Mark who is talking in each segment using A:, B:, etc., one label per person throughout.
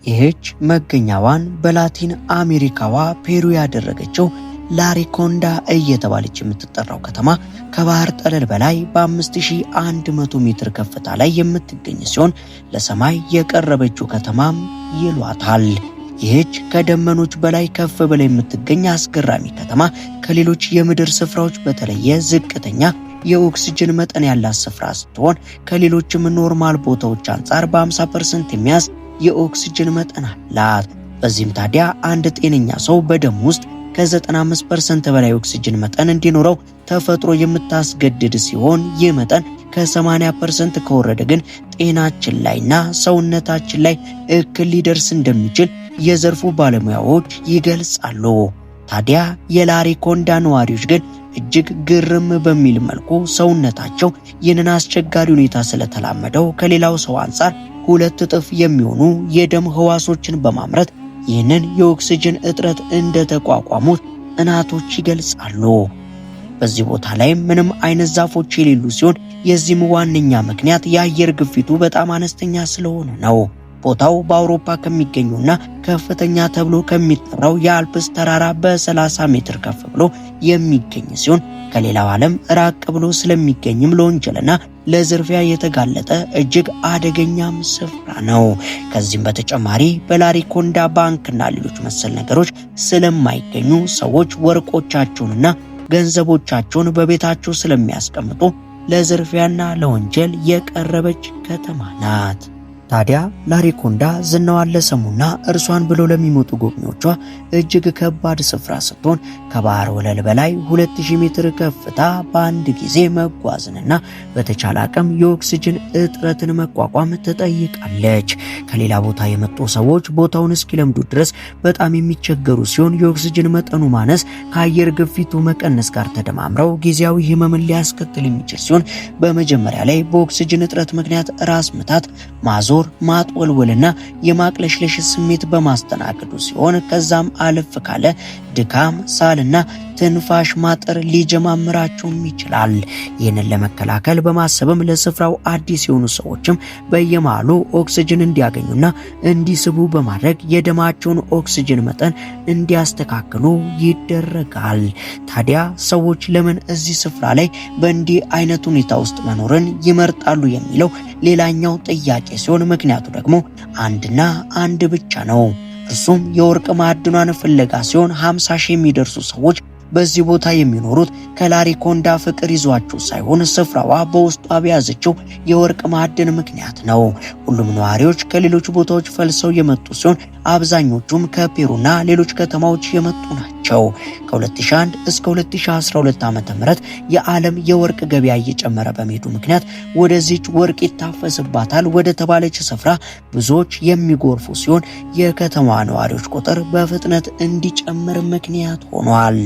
A: ይህች መገኛዋን በላቲን አሜሪካዋ ፔሩ ያደረገችው ላሪኮንዳ እየተባለች የምትጠራው ከተማ ከባህር ጠለል በላይ በ5100 ሜትር ከፍታ ላይ የምትገኝ ሲሆን ለሰማይ የቀረበችው ከተማም ይሏታል። ይህች ከደመኖች በላይ ከፍ ብላ የምትገኝ አስገራሚ ከተማ ከሌሎች የምድር ስፍራዎች በተለየ ዝቅተኛ የኦክስጅን መጠን ያላት ስፍራ ስትሆን ከሌሎችም normal ቦታዎች አንጻር በ50% የሚያዝ የኦክስጅን መጠን አላት። በዚህም ታዲያ አንድ ጤነኛ ሰው በደም ውስጥ ከ95% በላይ ኦክስጅን መጠን እንዲኖረው ተፈጥሮ የምታስገድድ ሲሆን ይህ መጠን ከ80% ከወረደ ግን ጤናችን ላይና ሰውነታችን ላይ እክል ሊደርስ እንደሚችል የዘርፉ ባለሙያዎች ይገልጻሉ። ታዲያ የላሪኮንዳ ነዋሪዎች ግን እጅግ ግርም በሚል መልኩ ሰውነታቸው ይህንን አስቸጋሪ ሁኔታ ስለተላመደው ከሌላው ሰው አንጻር 2 እጥፍ የሚሆኑ የደም ህዋሶችን በማምረት ይህንን የኦክስጅን እጥረት እንደተቋቋሙት ጥናቶች ይገልጻሉ። በዚህ ቦታ ላይ ምንም አይነት ዛፎች የሌሉ ሲሆን የዚህም ዋነኛ ምክንያት የአየር ግፊቱ በጣም አነስተኛ ስለሆነ ነው። ቦታው በአውሮፓ ከሚገኙና ከፍተኛ ተብሎ ከሚጠራው የአልፕስ ተራራ በ30 ሜትር ከፍ ብሎ የሚገኝ ሲሆን ከሌላው ዓለም ራቅ ብሎ ስለሚገኝም ለወንጀልና ለዝርፊያ የተጋለጠ እጅግ አደገኛም ስፍራ ነው። ከዚህም በተጨማሪ በላሪኮንዳ ባንክና ሌሎች መሰል ነገሮች ስለማይገኙ ሰዎች ወርቆቻቸውንና ገንዘቦቻቸውን በቤታቸው ስለሚያስቀምጡ ለዝርፊያና ለወንጀል የቀረበች ከተማ ናት። ታዲያ ላሪኮንዳ ዝናዋን ለሰሙና እርሷን ብሎ ለሚመጡ ጎብኚዎቿ እጅግ ከባድ ስፍራ ስትሆን ከባህር ወለል በላይ 2000 ሜትር ከፍታ በአንድ ጊዜ መጓዝንና በተቻለ አቅም የኦክስጅን እጥረትን መቋቋም ትጠይቃለች። ከሌላ ቦታ የመጡ ሰዎች ቦታውን እስኪለምዱ ድረስ በጣም የሚቸገሩ ሲሆን የኦክስጅን መጠኑ ማነስ ከአየር ግፊቱ መቀነስ ጋር ተደማምረው ጊዜያዊ ህመምን ሊያስከትል የሚችል ሲሆን በመጀመሪያ ላይ በኦክስጅን እጥረት ምክንያት ራስ ምታት፣ ማዞር፣ ማጥወልወልና የማቅለሽለሽ ስሜት በማስተናገዱ ሲሆን ከዛም አለፍ ካለ ድካም፣ ሳልና ትንፋሽ ማጠር ሊጀማምራቸውም ይችላል። ይህንን ለመከላከል በማሰብም ለስፍራው አዲስ የሆኑ ሰዎችም በየመሃሉ ኦክስጅን እንዲያገኙና እንዲስቡ በማድረግ የደማቸውን ኦክስጅን መጠን እንዲያስተካክሉ ይደረጋል። ታዲያ ሰዎች ለምን እዚህ ስፍራ ላይ በእንዲህ አይነት ሁኔታ ውስጥ መኖርን ይመርጣሉ የሚለው ሌላኛው ጥያቄ ሲሆን ምክንያቱ ደግሞ አንድና አንድ ብቻ ነው። እርሱም የወርቅ ማዕድኗን ፍለጋ ሲሆን 50 ሺህ የሚደርሱ ሰዎች በዚህ ቦታ የሚኖሩት ከላሪኮንዳ ፍቅር ይዟቸው ሳይሆን ስፍራዋ በውስጧ በያዘችው የወርቅ ማዕድን ምክንያት ነው። ሁሉም ነዋሪዎች ከሌሎች ቦታዎች ፈልሰው የመጡ ሲሆን አብዛኞቹም ከፔሩና ሌሎች ከተማዎች የመጡ ናቸው። ከ2001 እስከ 2012 ዓ.ም የዓለም የወርቅ ገበያ እየጨመረ በመሄዱ ምክንያት ወደዚች ወርቅ ይታፈስባታል ወደ ተባለች ስፍራ ብዙዎች የሚጎርፉ ሲሆን የከተማዋ ነዋሪዎች ቁጥር በፍጥነት እንዲጨምር ምክንያት ሆኗል።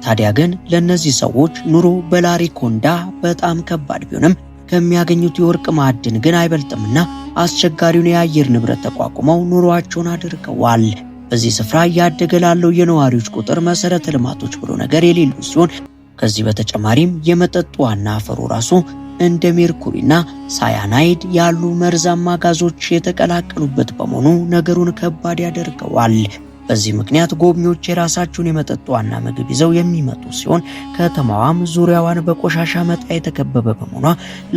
A: ታዲያ ግን ለነዚህ ሰዎች ኑሮ በላሪኮንዳ በጣም ከባድ ቢሆንም ከሚያገኙት የወርቅ ማዕድን ግን አይበልጥምና አስቸጋሪውን የአየር ንብረት ተቋቁመው ኑሯቸውን አድርገዋል። በዚህ ስፍራ እያደገ ላለው የነዋሪዎች ቁጥር መሰረተ ልማቶች ብሎ ነገር የሌሉ ሲሆን ከዚህ በተጨማሪም የመጠጥ ውሃና አፈሩ ራሱ እንደ ሜርኩሪና ሳያናይድ ያሉ መርዛማ ጋዞች የተቀላቀሉበት በመሆኑ ነገሩን ከባድ ያደርገዋል። በዚህ ምክንያት ጎብኚዎች የራሳቸውን የመጠጥ ውሃና ምግብ ይዘው የሚመጡ ሲሆን ከተማዋም ዙሪያዋን በቆሻሻ መጣያ የተከበበ በመሆኗ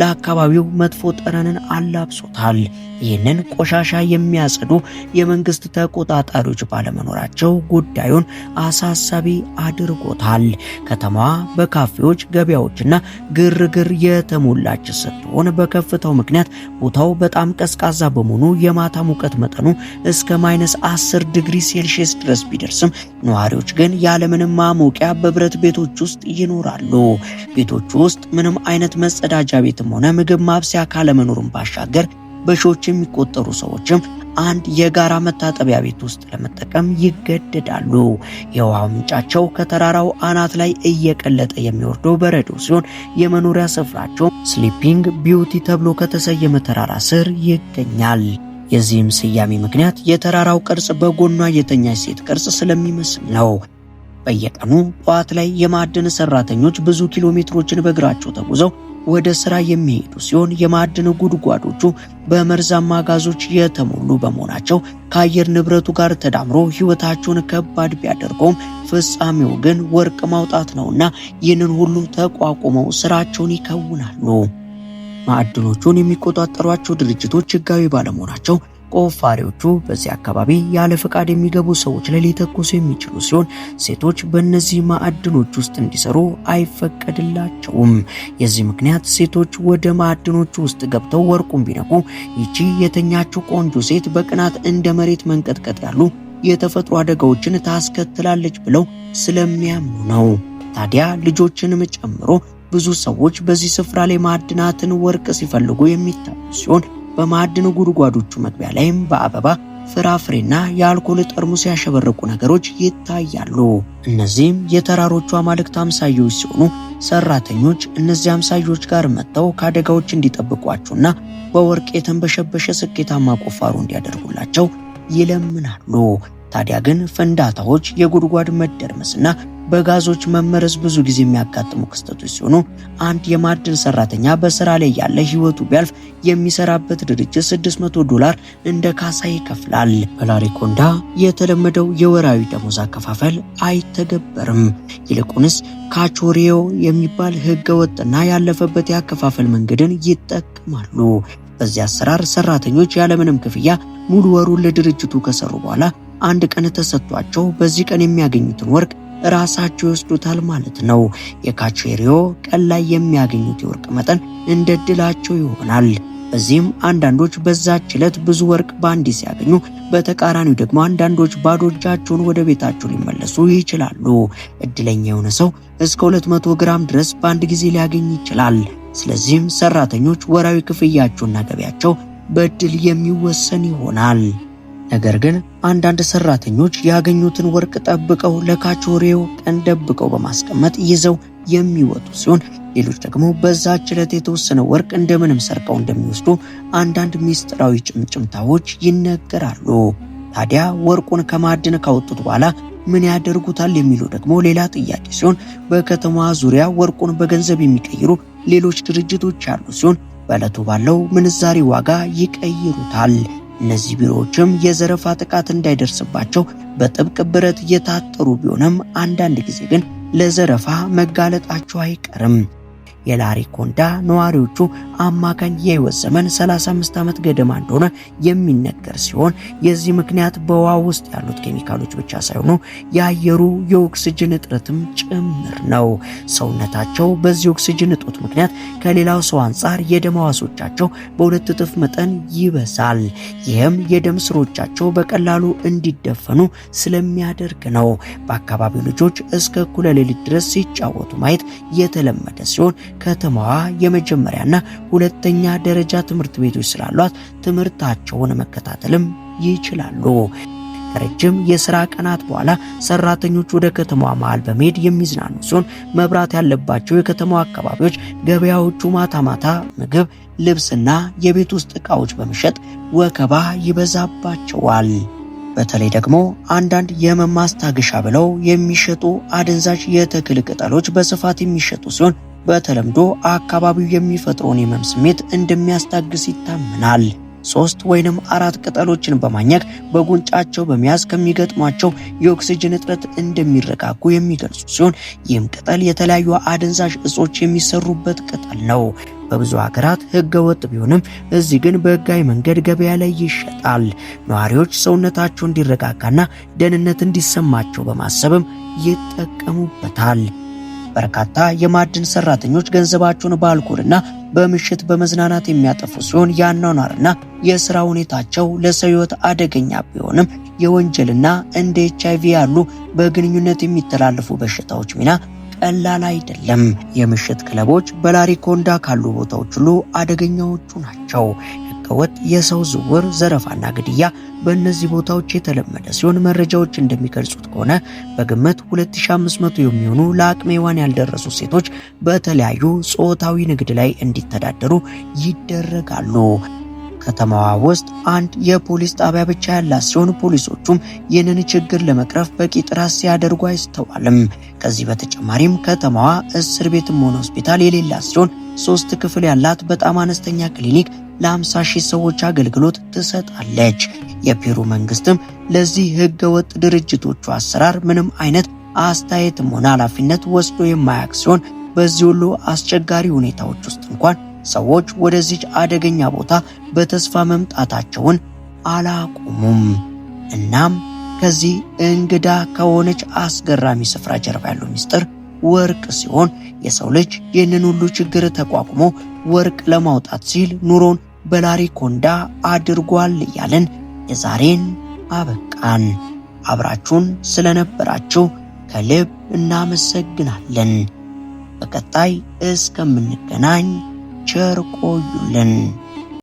A: ለአካባቢው መጥፎ ጠረንን አላብሶታል። ይህንን ቆሻሻ የሚያጸዱ የመንግስት ተቆጣጣሪዎች ባለመኖራቸው ጉዳዩን አሳሳቢ አድርጎታል። ከተማዋ በካፌዎች፣ ገበያዎችና ግርግር የተሞላች ስትሆን በከፍታው ምክንያት ቦታው በጣም ቀዝቃዛ በመሆኑ የማታ ሙቀት መጠኑ እስከ -10 ዲግሪ ሴልሺየስ ድረስ ቢደርስም ነዋሪዎች ግን ያለምንም ማሞቂያ በብረት ቤቶች ውስጥ ይኖራሉ። ቤቶቹ ውስጥ ምንም አይነት መጸዳጃ ቤትም ሆነ ምግብ ማብሰያ ካለመኖሩም ባሻገር በሺዎች የሚቆጠሩ ሰዎችም አንድ የጋራ መታጠቢያ ቤት ውስጥ ለመጠቀም ይገደዳሉ። የውሃ ምንጫቸው ከተራራው አናት ላይ እየቀለጠ የሚወርደው በረዶ ሲሆን የመኖሪያ ስፍራቸው Sleeping Beauty ተብሎ ከተሰየመ ተራራ ስር ይገኛል። የዚህም ስያሜ ምክንያት የተራራው ቅርጽ በጎኗ የተኛች ሴት ቅርጽ ስለሚመስል ነው። በየቀኑ ጠዋት ላይ የማዕድን ሰራተኞች ብዙ ኪሎ ሜትሮችን በእግራቸው ተጉዘው ወደ ስራ የሚሄዱ ሲሆን የማዕድን ጉድጓዶቹ በመርዛማ ጋዞች የተሞሉ በመሆናቸው ከአየር ንብረቱ ጋር ተዳምሮ ሕይወታቸውን ከባድ ቢያደርገውም ፍጻሜው ግን ወርቅ ማውጣት ነውና ይህንን ሁሉ ተቋቁመው ስራቸውን ይከውናሉ። ማዕድኖቹን የሚቆጣጠሯቸው ድርጅቶች ሕጋዊ ባለመሆናቸው ቆፋሪዎቹ በዚህ አካባቢ ያለ ፈቃድ የሚገቡ ሰዎች ላይ ሊተኩሱ የሚችሉ ሲሆን ሴቶች በእነዚህ ማዕድኖች ውስጥ እንዲሰሩ አይፈቀድላቸውም። የዚህ ምክንያት ሴቶች ወደ ማዕድኖቹ ውስጥ ገብተው ወርቁን ቢነኩ ይቺ የተኛችው ቆንጆ ሴት በቅናት እንደ መሬት መንቀጥቀጥ ያሉ የተፈጥሮ አደጋዎችን ታስከትላለች ብለው ስለሚያምኑ ነው። ታዲያ ልጆችንም ጨምሮ ብዙ ሰዎች በዚህ ስፍራ ላይ ማዕድናትን ወርቅ ሲፈልጉ የሚታዩ ሲሆን በማዕድን ጉድጓዶቹ መግቢያ ላይም በአበባ፣ ፍራፍሬና የአልኮል ጠርሙስ ያሸበረቁ ነገሮች ይታያሉ። እነዚህም የተራሮቹ አማልክት አምሳዮች ሲሆኑ ሰራተኞች እነዚህ አምሳዮች ጋር መጥተው ከአደጋዎች እንዲጠብቋቸውና በወርቅ የተንበሸበሸ ስኬታማ ቁፋሮ እንዲያደርጉላቸው ይለምናሉ። ታዲያ ግን ፍንዳታዎች፣ የጉድጓድ መደርመስና በጋዞች መመረዝ ብዙ ጊዜ የሚያጋጥሙ ክስተቶች ሲሆኑ አንድ የማዕድን ሰራተኛ በስራ ላይ ያለ ህይወቱ ቢያልፍ የሚሰራበት ድርጅት $600 እንደ ካሳ ይከፍላል። በላሪኮንዳ የተለመደው የወራዊ ደሞዝ አከፋፈል አይተገበርም። ይልቁንስ ካቾሬዮ የሚባል ህገወጥና ያለፈበት የአከፋፈል መንገድን ይጠቀማሉ። በዚህ አሰራር ሰራተኞች ያለምንም ክፍያ ሙሉ ወሩን ለድርጅቱ ከሰሩ በኋላ አንድ ቀን ተሰጥቷቸው በዚህ ቀን የሚያገኙትን ወርቅ ራሳቸው ይወስዱታል ማለት ነው። የካቼሪዮ ቀን ላይ የሚያገኙት የወርቅ መጠን እንደ ዕድላቸው ይሆናል። በዚህም አንዳንዶች በዛች ዕለት ብዙ ወርቅ በአንድ ሲያገኙ፣ በተቃራኒው ደግሞ አንዳንዶች ባዶ እጃቸውን ወደ ቤታቸው ሊመለሱ ይችላሉ። እድለኛ የሆነ ሰው እስከ 200 ግራም ድረስ በአንድ ጊዜ ሊያገኝ ይችላል። ስለዚህም ሰራተኞች ወራዊ ክፍያቸውና ገቢያቸው በእድል የሚወሰን ይሆናል። ነገር ግን አንዳንድ ሰራተኞች ያገኙትን ወርቅ ጠብቀው ለካቾሬው ቀን ደብቀው በማስቀመጥ ይዘው የሚወጡ ሲሆን ሌሎች ደግሞ በዛች ዕለት የተወሰነ ወርቅ እንደምንም ሰርቀው እንደሚወስዱ አንዳንድ ሚስጥራዊ ጭምጭምታዎች ይነገራሉ። ታዲያ ወርቁን ከማዕድን ካወጡት በኋላ ምን ያደርጉታል የሚለው ደግሞ ሌላ ጥያቄ ሲሆን በከተማዋ ዙሪያ ወርቁን በገንዘብ የሚቀይሩ ሌሎች ድርጅቶች ያሉ ሲሆን በዕለቱ ባለው ምንዛሪ ዋጋ ይቀይሩታል። እነዚህ ቢሮዎችም የዘረፋ ጥቃት እንዳይደርስባቸው በጥብቅ ብረት የታጠሩ ቢሆንም አንዳንድ ጊዜ ግን ለዘረፋ መጋለጣቸው አይቀርም። የላሪኮንዳ ነዋሪዎቹ አማካኝ የህይወት ዘመን 35 ዓመት ገደማ እንደሆነ የሚነገር ሲሆን የዚህ ምክንያት በውሃ ውስጥ ያሉት ኬሚካሎች ብቻ ሳይሆኑ የአየሩ የኦክስጅን እጥረትም ጭምር ነው። ሰውነታቸው በዚህ ኦክስጅን እጦት ምክንያት ከሌላው ሰው አንጻር የደም ሕዋሶቻቸው በሁለት እጥፍ መጠን ይበዛል። ይህም የደም ስሮቻቸው በቀላሉ እንዲደፈኑ ስለሚያደርግ ነው። በአካባቢው ልጆች እስከ እኩለ ሌሊት ድረስ ሲጫወቱ ማየት የተለመደ ሲሆን ከተማዋ የመጀመሪያና ሁለተኛ ደረጃ ትምህርት ቤቶች ስላሏት ትምህርታቸውን መከታተልም ይችላሉ። ከረጅም የስራ ቀናት በኋላ ሰራተኞች ወደ ከተማዋ መሃል በመሄድ የሚዝናኑ ሲሆን መብራት ያለባቸው የከተማዋ አካባቢዎች ገበያዎቹ ማታ ማታ ምግብ፣ ልብስና የቤት ውስጥ ዕቃዎች በመሸጥ ወከባ ይበዛባቸዋል። በተለይ ደግሞ አንዳንድ የህመም ማስታገሻ ብለው የሚሸጡ አደንዛዥ የተክል ቅጠሎች በስፋት የሚሸጡ ሲሆን በተለምዶ አካባቢው የሚፈጥረውን የህመም ስሜት እንደሚያስታግስ ይታመናል። 3 ወይንም 4 ቅጠሎችን በማኘክ በጉንጫቸው በመያዝ ከሚገጥሟቸው የኦክሲጅን እጥረት እንደሚረጋጉ የሚገልጹ ሲሆን ይህም ቅጠል የተለያዩ አደንዛዥ እጾች የሚሰሩበት ቅጠል ነው። በብዙ ሀገራት ህገ ወጥ ቢሆንም እዚህ ግን በህጋዊ መንገድ ገበያ ላይ ይሸጣል። ነዋሪዎች ሰውነታቸው እንዲረጋጋና ደህንነት እንዲሰማቸው በማሰብም ይጠቀሙበታል። በርካታ የማዕድን ሰራተኞች ገንዘባቸውን በአልኮልና በምሽት በመዝናናት የሚያጠፉ ሲሆን የአኗኗርና የስራ ሁኔታቸው ለሰው ህይወት አደገኛ ቢሆንም የወንጀልና እንደ HIV ያሉ በግንኙነት የሚተላለፉ በሽታዎች ሚና ቀላል አይደለም። የምሽት ክለቦች በላሪኮንዳ ካሉ ቦታዎች ሁሉ አደገኛዎቹ ናቸው። ህገወጥ የሰው ዝውውር፣ ዘረፋና ግድያ በእነዚህ ቦታዎች የተለመደ ሲሆን መረጃዎች እንደሚገልጹት ከሆነ በግምት 2500 የሚሆኑ ለአቅመ ሔዋን ያልደረሱ ሴቶች በተለያዩ ጾታዊ ንግድ ላይ እንዲተዳደሩ ይደረጋሉ። ከተማዋ ውስጥ አንድ የፖሊስ ጣቢያ ብቻ ያላት ሲሆን ፖሊሶቹም ይህንን ችግር ለመቅረፍ በቂ ጥረት ሲያደርጉ አይስተዋልም። ከዚህ በተጨማሪም ከተማዋ እስር ቤትም ሆነ ሆስፒታል የሌላት ሲሆን 3 ክፍል ያላት በጣም አነስተኛ ክሊኒክ ለ50 ሺህ ሰዎች አገልግሎት ትሰጣለች። የፔሩ መንግስትም ለዚህ ህገወጥ ድርጅቶቹ አሰራር ምንም አይነት አስተያየትም ሆነ ኃላፊነት ወስዶ የማያውቅ ሲሆን በዚህ ሁሉ አስቸጋሪ ሁኔታዎች ውስጥ እንኳን ሰዎች ወደዚች አደገኛ ቦታ በተስፋ መምጣታቸውን አላቆሙም። እናም ከዚህ እንግዳ ከሆነች አስገራሚ ስፍራ ጀርባ ያለው ሚስጥር ወርቅ ሲሆን የሰው ልጅ ይህንን ሁሉ ችግር ተቋቁሞ ወርቅ ለማውጣት ሲል ኑሮን በላሪኮንዳ አድርጓል እያልን የዛሬን አበቃን። አብራችሁን ስለነበራችሁ ከልብ እናመሰግናለን። በቀጣይ እስከምንገናኝ ቸር ቆዩልን።